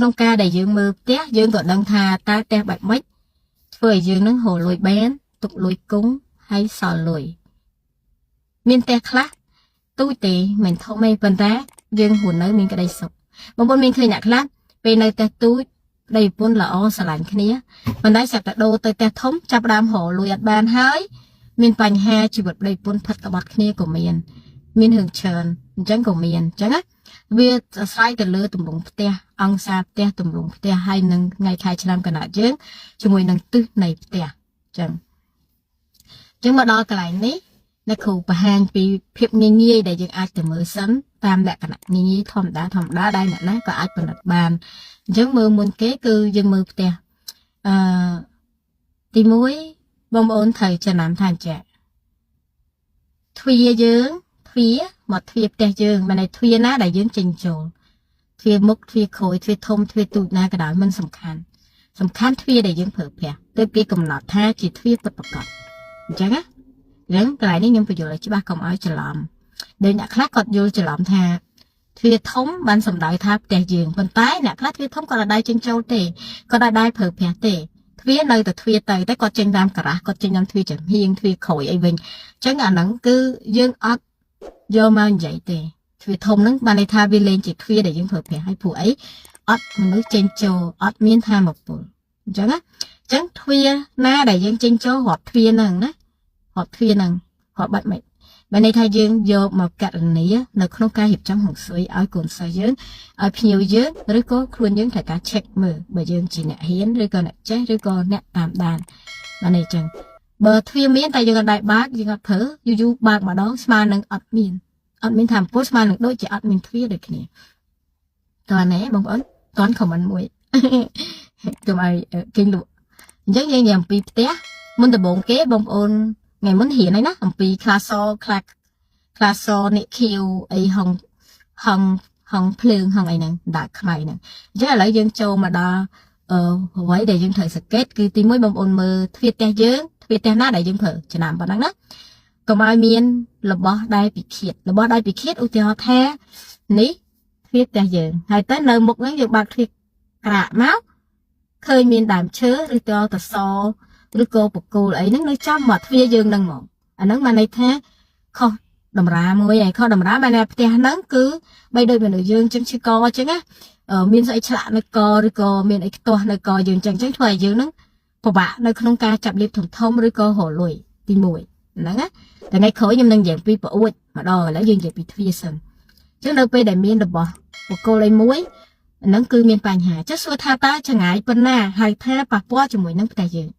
ក្នុងការដែលយើងមើលផ្ទះយើងក៏ដឹងថាតើផ្ទះបែបម៉េចធ្វើឲ្យយើងនឹងរកលុយបានទុកលុយគង់ហើយសល់លុយមានផ្ទះខ្លះទូចទេមិនធំទេប៉ុន្តែយើងរស់នៅមានក្តីសុខបងប្អូនមានឃើញអ្នកខ្លះពេលនៅផ្ទះទូចប្តីប្រពន្ធល្អស្រឡាញ់គ្នាប៉ុន្តែស្រាប់តែដូរទៅផ្ទះធំចាប់ផ្ដើមរកលុយអត់បានហើយមានបញ្ហាជីវិតប្តីប្រពន្ធផិតក្បត់គ្នាក៏មានមានរឿងច្រើនអញ្ចឹងក៏មានអញ្ចឹងណាវាអាស្រ័យទៅលើទម្រង់ផ្ទះអង្គសាផ្ទះទម្រង់ផ្ទះហើយនឹងថ្ងៃខែឆ្នាំកណៈយើងជាមួយនឹងទិសនៃផ្ទះអញ្ចឹងអញ្ចឹងមកដល់កន្លែងនេះអ្នកគ្រូបង្ហាញពីភាពងាយងាយដែលយើងអាចទៅមើលសិនតាមលក្ខណៈងាយងាយធម្មតាធម្មតាដែលអ្នកណាក៏អាចផលិតបានអញ្ចឹងមើលមុនគេគឺយើងមើលផ្ទះអឺទី1បងប្អូនត្រូវចំណាំថាអញ្ចឹងទ្វារយើងទ្វារមកទ្វារផ្ទះយើងមិនន័យទ្វារណាដែលយើងចេញចូលទ្វារមុខទ្វារក្រោយទ្វារធំទ្វារទូចណាក៏ដោយមិនសំខាន់សំខាន់ទ្វារដែលយើងប្រើប្រាស់ទើបគេកំណត់ថាជាទ្វារពិតប្រាកដអញ្ចឹងណាអញ្ចឹងកន្លែងនេះខ្ញុំបញ្យល់ឲ្យច្បាស់កុំឲ្យច្រឡំដូចអ្នកខ្លះគាត់យល់ច្រឡំថាទ្វារធំបានសំដៅថាផ្ទះយើងប៉ុន្តែអ្នកខ្លះទ្វារធំគាត់អត់ដែរចេញចូលទេគាត់អត់ដែរប្រើប្រាស់ទេទ្វារនៅតែទ្វារទៅតែគាត់ចេញតាមការ៉ាស់គាត់ចេញតាមទ្វារចំហៀងទ្វារក្រោយអីវិញអញ្ចឹងអាហ្នឹងគឺយើងអត់យកមកនិយាយទេទ្វារធំហ្នឹងបានន័យថាវាលែងជាទ្វារដែលយើងប្រើប្រាស់ហើយព្រោះអីអត់មនុស្សចេញចូលអត់មានធម៌ពលអញ្ចឹងណាអញ្ចឹងទ្វារណាដែលយើងចេញចូលរាប់ទ្វារហ្នឹងណារាប់ទ្វារហ្នឹងរាប់បាច់មិនបានន័យថាយើងយកមកកណនានៅក្នុងការរៀបចំហុងស៊ុយឲ្យកូនសិស្សយើងឲ្យភ្ញៀវយើងឬក៏ខ្លួនយើងត្រូវការ check មើលបើយើងជាអ្នកហ៊ានឬក៏អ្នកចេះឬក៏អ្នកតាមដានបានន័យអញ្ចឹងបើទ្វារមានតែយើងអត់ដែរបើកយើងអត់ប្រើយូរយូរបើកម្ដងស្មើនឹងអត់មានអត់មានធម៌ពលស្មើនឹងដូចជាអត់មានទ្វារដូចគ្នាតើណែបងប្អូនតន់ comment មួយកុំឲ្យគេលក់អញ្ចឹងយើងនិយាយអំពីផ្ទះមុនដំបូងគេបងប្អូនថ្ងៃមុនរៀនហើយណាអំពីខ្លាសខ្លាខ្លាសនេះខៀវអីហងហងហងភ្លើងហងអីហ្នឹងដាក់ខ្មៅហ្នឹងអញ្ចឹងឥឡូវយើងចូលមកដល់អឺអ្វីដែលយើងត្រូវសង្កេតគឺទីមួយបងប្អូនមើលទ្វារផ្ទះយើងទ្វារផ្ទះណាដែលយើងប្រើចំណាំប៉ុណ្ណឹងណាកុំឲ្យមានរបស់ដែលពិឃាតរបស់ដែលពិឃាតឧទាហរណ៍ថានេះទ្វារផ្ទះយើងហើយទៅនៅមុខហ្នឹងយើងបើកទ្វារក្រាកមកឃើញមានដើមឈើឬក៏តសឬក៏បកគោលអីហ្នឹងនៅចំមកទ្វារយើងហ្នឹងហ្មងអាហ្នឹងបានន័យថាខុសតម្រាមួយហើយខុសតម្រាបានថាផ្ទះហ្នឹងគឺបីដូចមនុស្សយើងចឹងឈឺកអញ្ចឹងណាមានស្អីឆ្លាក់នៅកឬក៏មានអីខ្ទាស់នៅកយើងចឹងចឹងធ្វើឲ្យយើងហ្នឹងពិបាកនៅក្នុងការចាប់លៀបធំធំឬក៏រលុយទី1ហ្នឹងណាតែថ្ងៃក្រោយខ្ញុំនឹងនិយាយពីប្អួចម្ដងឥឡូវយើងនិយាយពីទ្វារសិនអញ្ចឹងនៅពេលដែលមានរបស់បកគោលអីមួយហ្នឹងគឺមានបញ្ហាចុះសួរថាតើចងាយប៉ុណ្ណាហើយថាប៉ះពាល់ជាមួយនឹងផ្ទះយើង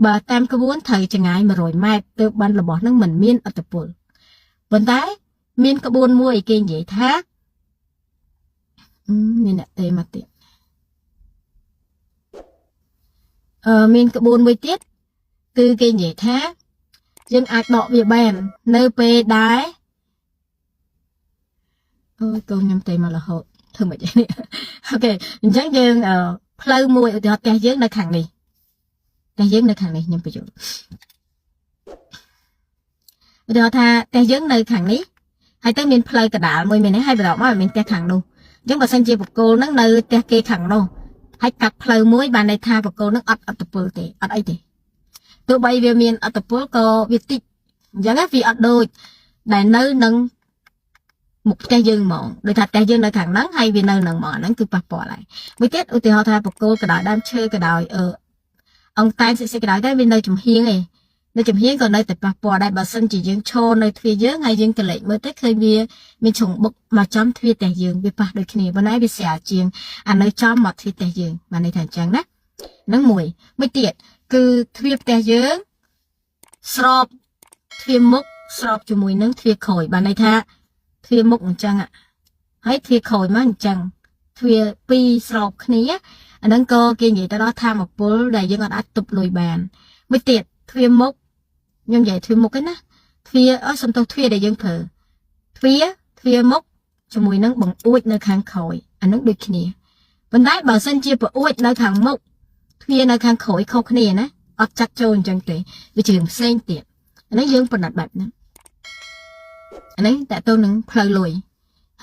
បើតាមក្បួនត្រូវចងាយ100ម៉ែត្រទើបបានរបស់ហ្នឹងមិនមានឥទ្ធិពលប៉ុន្តែមានក្បួនមួយគេនិយាយថាមានអ្នកទេមកទៀតអឺមានក្បួនមួយទៀតគឺគេនិយាយថាយើងអាចដកវាបាននៅពេលដែលអូយកូនខ្ញុំទេមករហូតធ្វើមិននេះអូខេអញ្ចឹងយើងផ្លូវមួយឧទាហរណ៍ផ្ទះយើងនៅខាងនេះផ្ទះយើងនៅខាងនេះខ្ញុំបញ្យល់ឧទាហរណ៍ថាផ្ទះយើងនៅខាងនេះហើយទៅមានផ្លូវកដាលមួយមែនទេហើយបន្ទាប់មកមានផ្ទះខាងនោះអញ្ចឹងបើសិនជាបកគោលហ្នឹងនៅផ្ទះគេខាងនោះហើយកាត់ផ្លូវមួយបានន័យថាបកគោលហ្នឹងអត់អត្តពលទេអត់អីទេទោះបីវាមានអត្តពលក៏វាតិចអញ្ចឹងវាអត់ដូចដែលនៅនឹងមុខផ្ទះយើងហ្មងដូចថាផ្ទះយើងនៅខាងហ្នឹងហើយវានៅនឹងហ្មងអាហ្នឹងគឺប៉ះពាល់ហើយមួយទៀតឧទាហរណ៍ថាបកគោលក៏ដោយដើមឈើក៏ដោយអឺអង្គតែសិសិក៏ដោយតែវានៅចំហៀងឯងនៅចំហៀងក៏នៅតែប៉ះពាល់ដែរបើសិនជាយើងឈរនៅទ្វារយើងហើយយើងកលេចមើលទៅឃើញវាមានជ្រុងបុកមកចំទ្វារផ្ទះយើងវាប៉ះដូចគ្នាប៉ុន្តែវាស្រាលជាងអានៅចំមកទ្វារផ្ទះយើងបានន័យថាអញ្ចឹងណាហ្នឹងមួយមួយទៀតគឺទ្វារផ្ទះយើងស្របទ្វារមុខស្របជាមួយនឹងទ្វារក្រោយបានន័យថាទ្វារមុខអញ្ចឹងហើយទ្វារក្រោយមកអញ្ចឹងទ្វារពីរស្របគ្នាអាហ្នឹងក៏គេនិយាយទៅដល់ធម៌ពលដែលយើងអាចទប់លុយបានមួយទៀតទ្វារមុខខ្ញុំនិយាយទ្វារមុខឯណាទ្វារអសំទោសទ្វារដែលយើងប្រើទ្វារទ្វារមុខជាមួយនឹងបង្អួចនៅខាងក្រោយអាហ្នឹងដូចគ្នាប៉ុន្តែបើសិនជាបង្អួចនៅខាងមុខទ្វារនៅខាងក្រោយខុសគ្នាណាអត់ចាត់ចូលអញ្ចឹងទេវាជារឿងផ្សេងទៀតអានេះយើងបណ្ឌិតបែបហ្នឹងអានេះតើទៅនឹងផ្លូវលុយ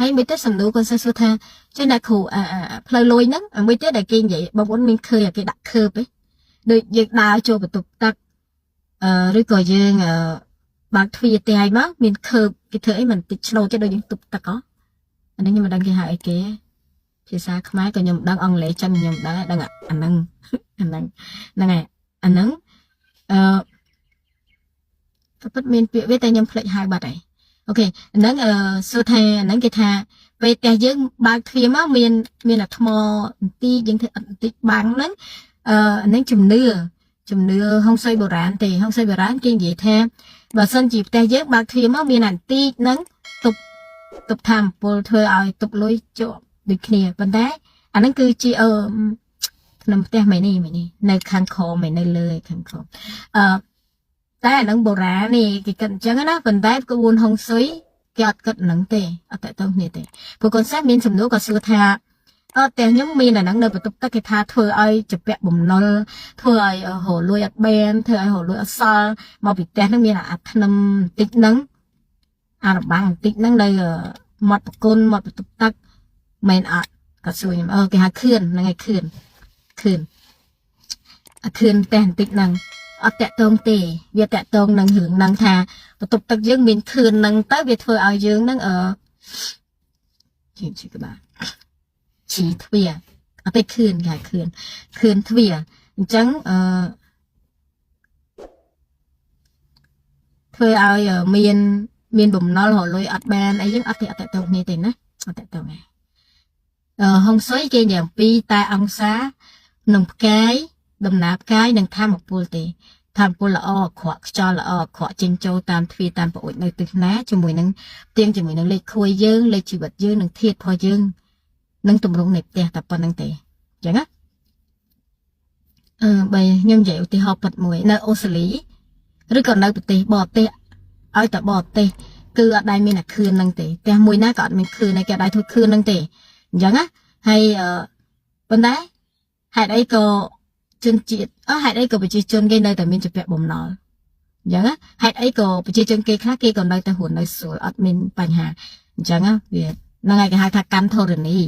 ហើយមួយទៀតសំណួរគាត់សួរថាចេះអ្នកគ្រូអាផ្លូវលុយហ្នឹងមួយទៀតដែលគេនិយាយបងប្អូនមានឃើញគេដាក់ខើបទេដូចយើងដើរចូលបន្ទប់ទឹកអឺឬក៏យើងបើកទ្វារផ្ទះឲ្យមកមានខើបគេធ្វើអីមិនតិចឆ្លូតទេដូចយើងទប់ទឹកហ៎អានេះខ្ញុំមិនដឹងគេហៅអីគេភាសាខ្មែរក៏ខ្ញុំមិនដឹងអង់គ្លេសចិនខ្ញុំមិនដឹងដឹងអាហ្នឹងអាហ្នឹងហ្នឹងហើយអាហ្នឹងអឺក៏ពិតមានពាក្យវាតែខ្ញុំភ្លេចហៅបាត់ហើយ OK ហ្នឹងអឺសួរថាហ្នឹងគេថាពេលផ្ទះយើងបើកទ្វារមកមានមានអាថ្មបន្តិចយើងធ្វើអត់បន្តិចបាំងហ្នឹងអឺហ្នឹងជំនឿជំនឿហុងស៊ុយបុរាណទេហុងស៊ុយបុរាណគេនិយាយថាបើសិនជាផ្ទះយើងបើកទ្វារមកមានអាបន្តិចហ្នឹងទប់ទប់ធម្មពលធ្វើឲ្យទប់លុយជាប់ដូចគ្នាប៉ុន្តែអាហ្នឹងគឺជាអឺក្នុងផ្ទះមិននេះមិននេះនៅខាងក្រោមមិននៅលើខាងក្រោមអឺតែអាហ្នឹងបុរាណនេះគេគិតអញ្ចឹងណាប៉ុន្តែក្បួនហុងស៊ុយគេអត់គិតហ្នឹងទេអត់តទៅគ្នាទេព្រោះកូនសិស្សមានសំណួរក៏សួរថាអត់តែខ្ញុំមានអាហ្នឹងនៅបន្ទប់ទឹកគេថាធ្វើឲ្យជពាក់បំណុលធ្វើឲ្យរលួយអត់បែនធ្វើឲ្យរលួយអត់សល់មកពីផ្ទះហ្នឹងមានអាធ្នឹមបន្តិចហ្នឹងអារបាំងបន្តិចហ្នឹងនៅមាត់ប្រគុណមាត់បន្ទប់ទឹកមែនអត់ក៏សួរខ្ញុំអឺគេហៅខឿនហ្នឹងហើយខឿនខឿនអាខឿនផ្ទះបន្តិចហ្នឹងអត់តាក់ទងទេវាតាក់ទងនឹងរឿងហ្នឹងថាបន្ទប់ទឹកយើងមានខឿនហ្នឹងទៅវាធ្វើឲ្យយើងហ្នឹងអឺជាជាក្បាលជីទ្វាអត់ទេខឿនគេហៅខឿនខឿនទ្វាអញ្ចឹងអឺធ្វើឲ្យមានមានបំណុលរលុយអត់បានអីយើងអត់ទេអត់តាក់ទងគ្នាទេណាអត់តាក់ទងទេអឺហុងស៊ុយគេនិយាយអំពីតែអង្គសានិងផ្កាយដំណើរផ្កាយនិងធម្មពលទេធម្មពលល្អអាក្រក់ខ្យល់ល្អអាក្រក់ចេញចូលតាមទ្វារតាមប្អូចនៅទិសណាជាមួយនឹងទៀងជាមួយនឹងលេខខួយយើងលេខជីវិតយើងនិងធាតុរបស់យើងនិងទម្រង់នៃផ្ទះតែប៉ុណ្្នឹងទេអញ្ចឹងណាអឺបើខ្ញុំនិយាយឧទាហរណ៍ពិតមួយនៅអូស្ត្រាលីឬក៏នៅប្រទេសបរទេសឲ្យតែបរទេសគឺអត់ដែលមានអាខឿនហ្នឹងទេផ្ទះមួយណាក៏អត់មានខឿនដែរគេអត់ដែលធ្វើខឿនហ្នឹងទេអញ្ចឹងណាហើយអឺប៉ុន្តែហេតុអីក៏ជនជាតិអឺហេតុអីក៏ប្រជាជនគេនៅតែមានជំពាក់បំណុលអញ្ចឹងណាហេតុអីក៏ប្រជាជនគេខ្លះគេក៏នៅតែរស់នៅស្រួលអត់មានបញ្ហាអញ្ចឹងណាវាហ្នឹងហើយគេហៅថាកាន់ធរណី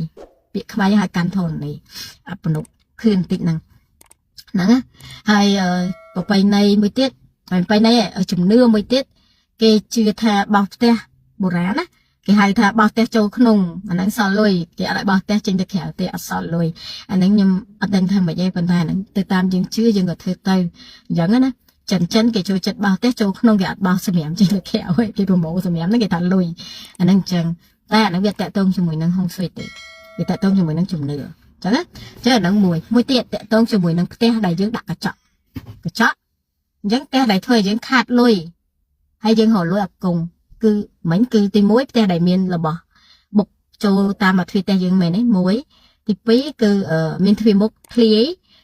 ពាក្យខ្មែរហៅកាន់ធរណីអបនុខឿនបន្តិចហ្នឹងហ្នឹងណាហើយប្រពៃណីមួយទៀតប្រពៃណីជំនឿមួយទៀតគេជឿថាបោះផ្ទះបុរាណណាគេហៅថាបោះផ្ទះចូលក្នុងអាហ្នឹងសល់លុយគេអត់ឲ្យបោះផ្ទះចេញទៅក្រៅទេអត់សល់លុយអាហ្នឹងខ្ញុំអត់ដឹងថាម៉េចទេប៉ុន្តែអាហ្នឹងទៅតាមយើងជឿយើងក៏ធ្វើទៅអញ្ចឹងណាចិនចិនគេចូលចិត្តបោះផ្ទះចូលក្នុងគេអត់បោះសម្រាមចេញទៅក្រៅទេគេប្រមូលសម្រាមហ្នឹងគេថាលុយអាហ្នឹងអញ្ចឹងតែអាហ្នឹងវាតាក់ទងជាមួយនឹងហុងស៊ុយទេវាតាក់ទងជាមួយនឹងជំនឿអញ្ចឹងណាចឹងអាហ្នឹងមួយមួយទៀតតាក់ទងជាមួយនឹងផ្ទះដែលយើងដាក់កញ្ចក់កញ្ចក់អញ្ចឹងផ្ទះដែលធ្វើឲ្យយើងខាតលុយហើយយើងរកលុយអត់គង់គឺមិញគឺទី1ផ្ទះដែលមានរបស់បុកចូលតាមមកទ្វារផ្ទះយើងមែនទេមួយទី2គឺមានទ្វារមុខធ្លាយ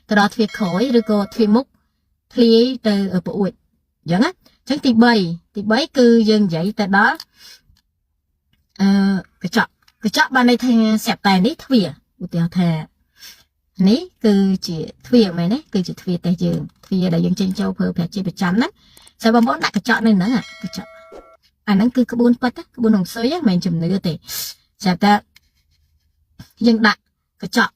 ទៅដល់ទ្វារក្រោយឬក៏ទ្វារមុខធ្លាយទៅប្អួតអញ្ចឹងណាអញ្ចឹងទី3ទី3គឺយើងនិយាយទៅដល់អឺកញ្ចក់កញ្ចក់បានន័យថាស្រាប់តែនេះទ្វារឧទាហរណ៍ថានេះគឺជាទ្វារមែនទេគឺជាទ្វារផ្ទះយើងទ្វារដែលយើងចេញចូលប្រើប្រាស់ជាប្រចាំហ្នឹងស្រាប់បងប្អូនដាក់កញ្ចក់នៅហ្នឹងកញ្ចក់អាហ្នឹងគឺក្បួនពិតក្បួនហុងស៊ុយមិនមែនជំនឿទេស្រាប់តែយើងដាក់កញ្ចក់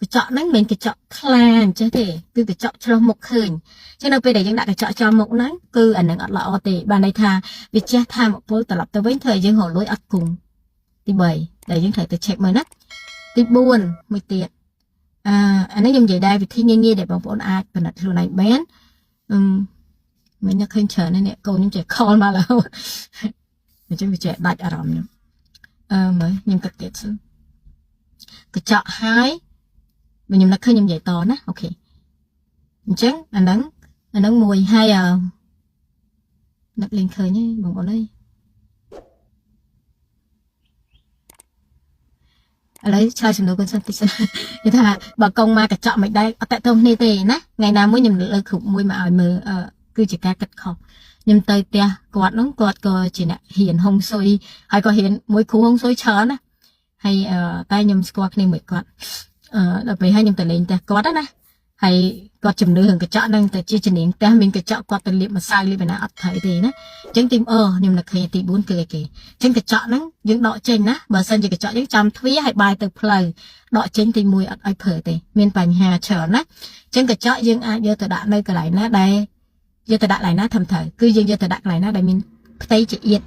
កញ្ចក់ហ្នឹងមិនមែនកញ្ចក់ថ្លាអញ្ចឹងទេគឺកញ្ចក់ឆ្លុះមុខឃើញអញ្ចឹងនៅពេលដែលយើងដាក់កញ្ចក់ចំមុខហ្នឹងគឺអាហ្នឹងអត់ល្អទេបានន័យថាវាជះធម៌ពលត្រឡប់ទៅវិញធ្វើឲ្យយើងរកលុយអត់គង់ទី3ដែលយើងត្រូវទៅ check មើលណាទី4មួយទៀតអឺអានេះខ្ញុំនិយាយដែរវិធីងាយៗដែលបងប្អូនអាចផលិតខ្លួនឯងបានអឺមិននឹកឃើញច្រើននេះកូនខ្ញុំចេះ call មករហូតអញ្ចឹងវាចេះដាច់អារម្មណ៍ខ្ញុំអឺមើលខ្ញុំគិតទៀតសិនកញ្ចក់ហើយបើខ្ញុំនឹកឃើញខ្ញុំនិយាយតណា OK អញ្ចឹងអាហ្នឹងអាហ្នឹងមួយហើយអឺនឹកលេងឃើញទេបងប្អូនអើយឥឡូវឆ្លើយសំណួរគាត់សិនតិចសិនគេថាបើកងមកកញ្ចក់មិនដែរអត់តាក់ទងគ្នាទេណាថ្ងៃណាមួយខ្ញុំលើកគ្រប់មួយមកឲ្យមើលគឺជាការគិតខុសខ្ញុំទៅផ្ទះគាត់នោះគាត់ក៏ជាអ្នកហ៊ានហុងស៊ុយហើយក៏ហ៊ានមួយគ្រូហុងស៊ុយច្រើនណាហើយតែខ្ញុំស្គាល់គ្នាមួយគាត់អឺដល់ពេលហើយខ្ញុំទៅលេងផ្ទះគាត់ណា ហើយគាត់ជំនឿរឿងកញ្ចក់ហ្នឹងតែជាជំនាញផ្ទះមានកញ្ចក់គាត់ទៅលាបម្សៅលាបឯណាអត់ត្រូវទេណាអញ្ចឹងទីខ្ញុំនឹកឃើញទី4គឺអីគេអញ្ចឹងកញ្ចក់ហ្នឹងយើងដកចេញណាបើសិនជាកញ្ចក់យើងចាំទ្វារឲ្យបាយទៅផ្លូវដកចេញទី1អត់ឲ្យប្រើទេមានបញ្ហាច្រើនណាអញ្ចឹងកញ្ចក់យើងអាចយកទៅដាក់នៅកន្លែងណាដែលយកទៅដាក់កន្លែងណាធំត្រូវគឺយើងយកទៅដាក់កន្លែងណាដែលមានផ្ទៃជាអៀត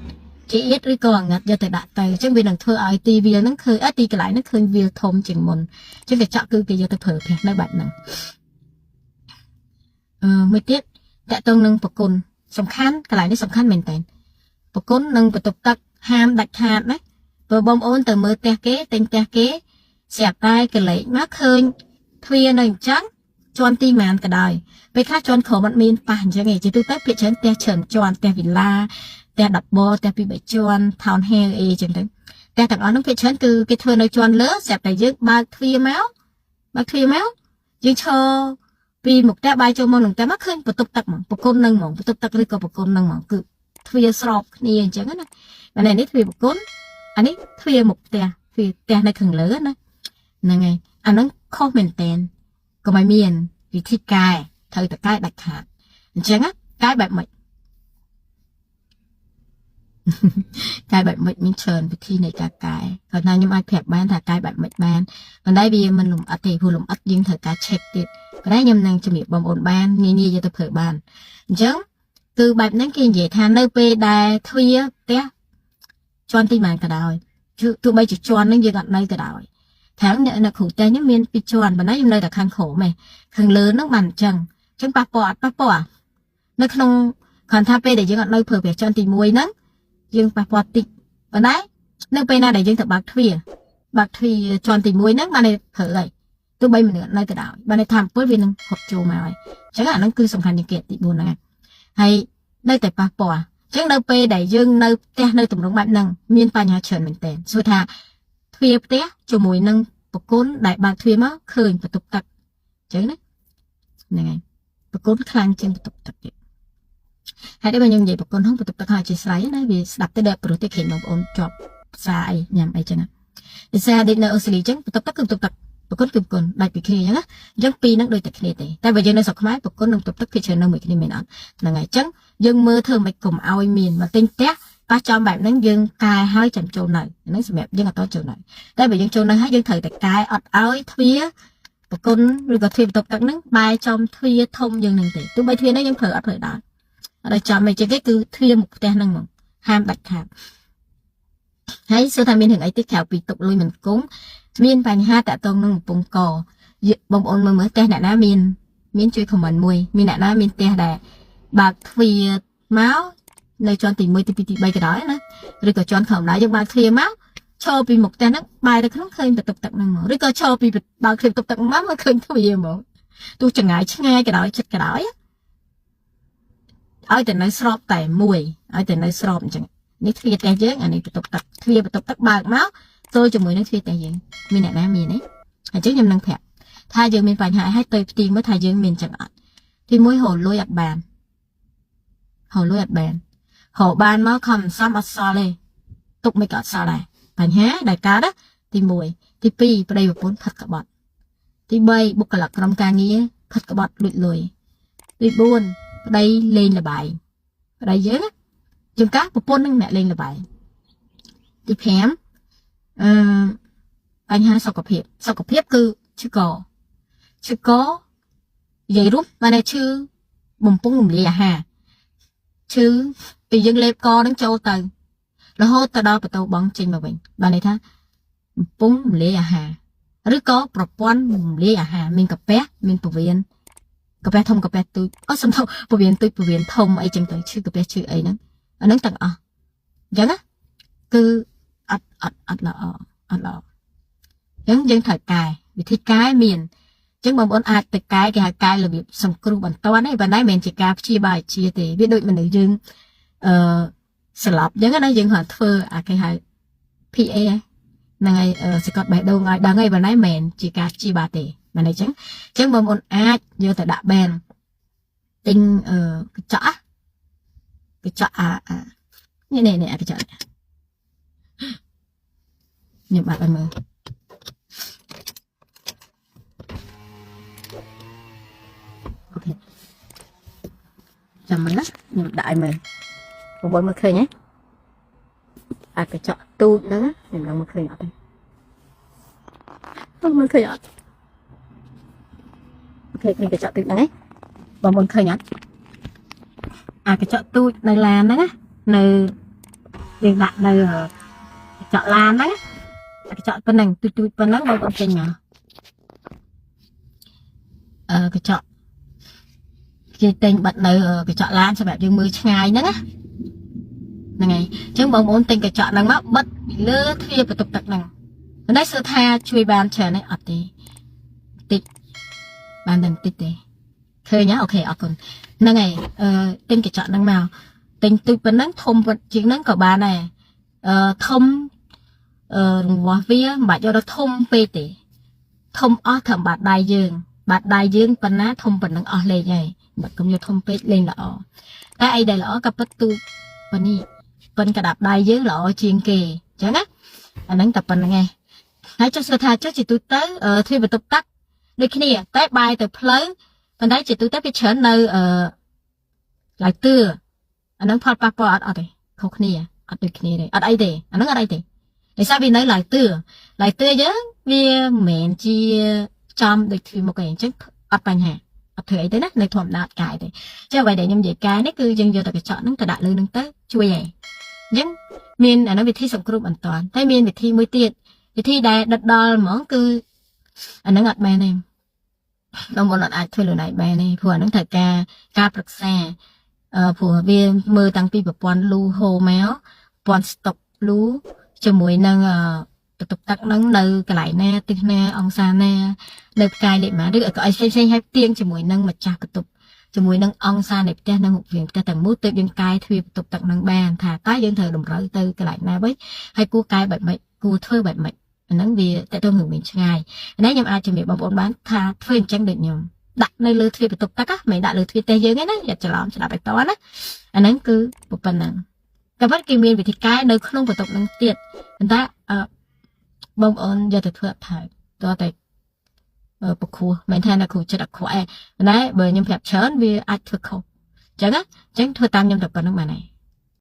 ជាអៀតឬក៏អាងឹតយកទៅដាក់ទៅអញ្ចឹងវានឹងធ្វើឲ្យទីវាលហ្នឹងឃើញអត់ទីកន្លែងហ្នឹងឃើញវាលធំជាងមុនអញ្ចឹងកញ្ចក់គឺគេយកទៅប្រើប្រាស់នៅបែបហ្នឹង មួយទៀតតកតងនឹងប្រគុណសំខាន់កន្លែងនេះសំខាន់មែនតើប្រគុណនិងបន្ទប់ទឹកហាមដាច់ខាតណាព្រោះបងប្អូនទៅមើលផ្ទះគេទិញផ្ទះគេស្រាប់តែកលេចមកឃើញទ្វារនៅអញ្ចឹងជាន់ទីម៉ានក៏ដោយពេលខ្លះជាន់ក្រោមអត់មានប៉ះអញ្ចឹងឯងជាទូទៅភាគច្រើនផ្ទះច្រើនជាន់ផ្ទះវិឡាផ្ទះ double ផ្ទះពីរបីជាន់ town house អីចឹងទៅផ្ទះទាំងអស់ហ្នឹងភាគច្រើនគឺគេធ្វើនៅជាន់លើស្រាប់តែយើងបើកទ្វារមកបើកទ្វារមកយើងឈរ ពីមុខផ្ទះបាយចូលមកក្នុងផ្ទះមកឃើញបន្ទប់ទឹកហ្មងប្រគុណនឹងហ្មងបន្ទប់ទឹកឬក៏ប្រគុណនឹងហ្មងគឺទ្វារស្របគ្នាអញ្ចឹងណាបាទនេះទ្វារប្រគុណអានេះទ្វារមុខផ្ទះទ្វារផ្ទះនៅខាងលើណាហ្នឹងហើយអាហ្នឹងខុសមែនតែនកុំឲ្យមានវិធីកែត្រូវតែកែដាច់ខាតអញ្ចឹងណាកែបែបម៉េច កែបែបម៉េចមានច្រើនវិធីនៃការកែគាត់ថាខ្ញុំអាចប្រាប់បានថាកែបែបម៉េចបានប៉ុន្តែវាមិនលំអិតទេព្រោះលំអិតយើងត្រូវការ check ទៀតប៉ុន្តែខ្ញុំនឹងជំរាបបងប្អូនបានងាយងាយយកទៅប្រើបានអញ្ចឹងគឺបែបហ្នឹងគេនិយាយថានៅពេលដែលទ្វារផ្ទះជាន់ទីប៉ុន្មានក៏ដោយទោះបីជាជាន់ហ្នឹងយើងអត់នៅក៏ដោយខាងអ្នកនៅគ្រូផ្ទះខ្ញុំមានពីរជាន់ប៉ុន្តែខ្ញុំនៅតែខាងក្រោមឯងខាងលើហ្នឹងបានអញ្ចឹងអញ្ចឹងប៉ះពាល់អត់ប៉ះពាល់នៅក្នុងគ្រាន់ថាពេលដែលយើងអត់នៅប្រើប្រាស់ជាន់ទី1ហ្នឹងយើងប៉ះពាល់តិចប៉ុន្តែនៅពេលណាដែលយើងទៅបើកទ្វារបើកទ្វារជាន់ទី1ហ្នឹងបានតែប្រើហើយទោះបីមនុស្សនៅក៏ដោយបានតែថាអំពើវានឹងហត់ចូលមកហើយអញ្ចឹងអាហ្នឹងគឺសំខាន់ជាងគេទី4ហ្នឹងហើយនៅតែប៉ះពាល់អញ្ចឹងនៅពេលដែលយើងនៅផ្ទះនៅទម្រង់បែបហ្នឹងមានបញ្ហាច្រើនមែនទែនសួរថាទ្វារផ្ទះជាមួយនឹងប្រគុណដែលបើកទ្វារមកឃើញបន្ទប់ទឹកអញ្ចឹងណាហ្នឹងហើយប្រគុណខ្លាំងជាងបន្ទប់ទឹកទៀតហើយដែលខ្ញុំនិយាយប្រគុណហ្នឹងបន្ទប់ទឹកហើយអធិស្ឋានណាវាស្ដាប់ទៅដល់ព្រោះទេឃើញបងប្អូនជាប់ផ្សារអីញ៉ាំអីចឹងណាពិសេសដូចនៅអូស្ត្រាលីចឹងបន្ទប់ទឹកគឺបន្ទប់ទឹកប្រគុណគឺប្រគុណដាច់ពីគ្នាអញ្ចឹងណាអញ្ចឹងពីរហ្នឹងដូចតែគ្នាទេតែបើយើងនៅស្រុកខ្មែរប្រគុណនិងបន្ទប់ទឹកគឺច្រើននៅមួយគ្នាមែនអត់ហ្នឹងហើយអញ្ចឹងយើងមើលធ្វើមិនកុំឲ្យមានមកទិញផ្ទះប៉ះចំបែបហ្នឹងយើងកែហើយចាំចូលនៅហ្នឹងសម្រាប់យើងអត់តចូលនៅតែបើយើងចូលនៅហើយយើងត្រូវតែកែអត់ឲ្យទ្វារប្រគុណឬក៏ទ្វារបន្ទប់ទឹកហ្នឹងបែរចំទ្វារធំយើងហ្នឹងទេទោះបីទ្វារហ្នឹងយើងប្រើអត់ប្រើដល់អត់ឲ្យចំអីចឹងទេគឺទ្វារមុខផ្ទះហ្នឹងហ្មងហាមដាច់ខាតហើយសួរថាមានរឿងអីទៀតក្រៅពីទុកលុយមិនគង់មានបញ្ហាតាក់ទងនឹងកំពង់កបងប្អូនមើលមើលផ្ទះអ្នកណាមានមានជួយ comment មួយមានអ្នកណាមានផ្ទះដែលបើកទ្វារមកនៅជាន់ទី1ទី2ទី3ក៏ដោយណាឬក៏ជាន់ក្រោមដែរយើងបើកទ្វារមកឈរពីមុខផ្ទះហ្នឹងបែរទៅក្នុងឃើញបន្ទប់ទឹកហ្នឹងមកឬក៏ឈរពីបើកទ្វារបន្ទប់ទឹកមកមកឃើញទ្វារហ្មងទោះចងាយឆ្ងាយក៏ដោយចិត្តក៏ដោយឲ្យតែនៅស្របតែមួយឲ្យតែនៅស្របអញ្ចឹងនេះទ្វារផ្ទះយើងអានេះបន្ទប់ទឹកទ្វារបន្ទប់ទឹកបើកមកចូលជាមួយនឹងទ្វារផ្ទះយើងមានអ្នកណាមានទេអញ្ចឹងខ្ញុំនឹងប្រាប់ថាយើងមានបញ្ហាឲ្យទៅផ្ទៀងមើលថាយើងមានចឹងអត់ទីមួយរលុយអត់បានរលុយអត់បានរកបានមកខំសំអត់សល់ទេទុកមិនក៏អត់សល់ដែរបញ្ហាដែលកើតទី1ទី2ប្តីប្រពន្ធផិតក្បត់ទី3បុគ្គលិកក្រុមការងារផិតក្បត់លួចលុយទី4ប្តីលេងលបែងប្តីយើងជួនកាលប្រពន្ធនឹងអ្នកលេងលបែងទី5អឺបញ្ហាសុខភាពសុខភាពគឺឈឺកឈឺកនិយាយរួមបានតែឈឺបំពង់រំលាយអាហារឈឺពីយើងលេបកនឹងចូលទៅរហូតទៅដល់បន្ទោបងចេញមកវិញបានន័យថាបំពង់រំលាយអាហារឬក៏ប្រព័ន្ធរំលាយអាហារមានកាពះមានពោះវៀនកាពះធំកាពះទូចអូសំទោសពោះវៀនទូចពោះវៀនធំអីចឹងទៅឈឺកាពះឈឺអីហ្នឹងអាហ្នឹងទាំងអស់អញ្ចឹងណាគឺអត់អត់អត់ល្អអត់ល្អអញ្ចឹងយើងត្រូវកែវិធីកែមានអញ្ចឹងបងប្អូនអាចទៅកែគេហៅកែរបៀបសង្គ្រោះបន្ទាន់ទេប៉ុន្តែមិនមែនជាការព្យាបាលជាទេវាដូចមនុស្សយើងអឺស្លាប់អញ្ចឹងណាយើងគ្រាន់ធ្វើអាគេហៅ PA ហ្នឹងហើយសកត់បេះដូងឲ្យដឹងហើយប៉ុន្តែមិនមែនជាការព្យាបាលទេមែនទេអញ្ចឹងអញ្ចឹងបងប្អូនអាចយកទៅដាក់បែនទិញអឺកញ្ចក់កញ្ចក់អានេះនេះនេះកញ្ចក់ខ្ញុំបាត់ឲ្យមើល ចាំមើលណាខ្ញុំដាក់ឲ្យមើលបងប្អូនមើលឃើញទេអាកញ្ចក់ទូចហ្នឹងខ្ញុំនឹងមើលឃើញអត់ទេបងមើលឃើញអត់OK ឃើញកញ្ចក់ទូចហ្នឹងឯងបងប្អូនឃើញអត់អាកញ្ចក់ទូចនៅឡានហ្នឹងណានៅយើងដាក់នៅកញ្ចក់ឡានហ្នឹងកញ្ចក់ប៉ុណ្ណឹងទូចទូចប៉ុណ្ណឹងបងប្អូនចេញមកអឺកញ្ចក់គេទិញបិទនៅកញ្ចក់ឡានសម្រាប់យើងមើលឆ្ងាយហ្នឹងណាហ្នឹងហើយអញ្ចឹងបងប្អូនទិញកញ្ចក់ហ្នឹងមកបិទពីលើទ្វារបន្ទប់ទឹកហ្នឹងប៉ុន្តែសួរថាជួយបានច្រើនទេអត់ទេតិចបានតែបន្តិចទេឃើញហ៎OK អរគុណហ្នឹងហើយអឺទិញកញ្ចក់ហ្នឹងមកទិញទូចប៉ុណ្ណឹងធំជាងហ្នឹងក៏បានដែរអឺធំអឺរង្វាស់វាមិនបាច់យកដល់ធំពេកទេធំអស់ត្រឹមបាតដៃយើងបាតដៃយើងប៉ុណ្ណាធំប៉ុណ្ណឹងអស់លេខហើយបាត់កុំយកធំពេកលេងល្អតែអីដែលល្អក៏ពិតទូចប៉ុណ្នេះប៉ុនកដាប់ដៃយើងល្អជាងគេអញ្ចឹងណាអាហ្នឹងតែប៉ុណ្្នឹងឯងហើយចុះស្គាល់ថាចុះជាទូទៅទ្វារបន្ទប់ទឹកដូចគ្នាតែបាយទៅផ្លូវប៉ុន្តែជាទូទៅវាច្រើននៅអឺឡៃទឿអាហ្នឹងផលប៉ះពាល់អត់អត់ទេខុសគ្នាអត់ដូចគ្នាទេអត់អីទេអាហ្នឹងអត់អីទេដោយសារវានៅឡៃទឿឡៃទឿយើងវាមិនមែនជាចំដូចទ្វារមុខឯងអញ្ចឹងអត់បញ្ហាអត់ធ្វើអីទេណានៅធម្មតាអត់កាយទេចឹងអ្វីដែលខ្ញុំនិយាយកាយនេះគឺយើងយកតែកញ្ចក់ហ្នឹងទៅដាក់លើហ្នឹងទៅជួយឯងអញ្ចឹងមានអានោះវិធីសង្គ្រោះបន្ទាន់តែមានវិធីមួយទៀតវិធីដែលដិតដល់ហ្មងគឺអាហ្នឹងអត់មែនទេបងប្អូនអត់អាចធ្វើខ្លួនឯងបានទេព្រោះអាហ្នឹងត្រូវការការប្រឹក្សាអឺព្រោះវាមើលតាំងពីប្រព័ន្ធលូហូមកប្រព័ន្ធស្តុកលូជាមួយនឹងអឺបន្ទប់ទឹកហ្នឹងនៅកន្លែងណាទិសណាអង្សាណានៅផ្កាយលេខម៉ាឬក៏អីផ្សេងផ្សេងឲ្យទៀងជាមួយនឹងម្ចាស់បន្ទប់ជាមួយនឹងអង្សានៃផ្ទះនិងរូបរាងផ្ទះទាំងមូលទើបយើងកែទ្វារបន្ទប់ទឹកនឹងបានថាតើយើងត្រូវតម្រូវទៅកន្លែងណាវិញហើយគួរកែបែបម៉េចគួរធ្វើបែបម៉េចអាហ្នឹងវាតើទៅរឿងមានឆ្ងាយនេះខ្ញុំអាចជំរាបបងប្អូនបានថាធ្វើអញ្ចឹងដូចខ្ញុំដាក់នៅលើទ្វារបន្ទប់ទឹកមិនដាក់លើទ្វារផ្ទះយើងទេណាอย่าច្រឡំស្ដាប់ឲ្យតណាអាហ្នឹងគឺប៉ុណ្ណឹងតែប៉ុន្តែគេមានវិធីកែនៅក្នុងបន្ទប់ហ្នឹងទៀតប៉ុន្តែអឺបងប្អូនយកទៅធ្វើអត់ថើតើតែប្រខួសមិនថាអ្នកគ្រូចិត្តអក្រក់ឯងប៉ុន្តែបើខ្ញុំប្រាប់ច្រើនវាអាចធ្វើខុសអញ្ចឹងណាអញ្ចឹងធ្វើតាមខ្ញុំតែប៉ុណ្្នឹងបានហើយ។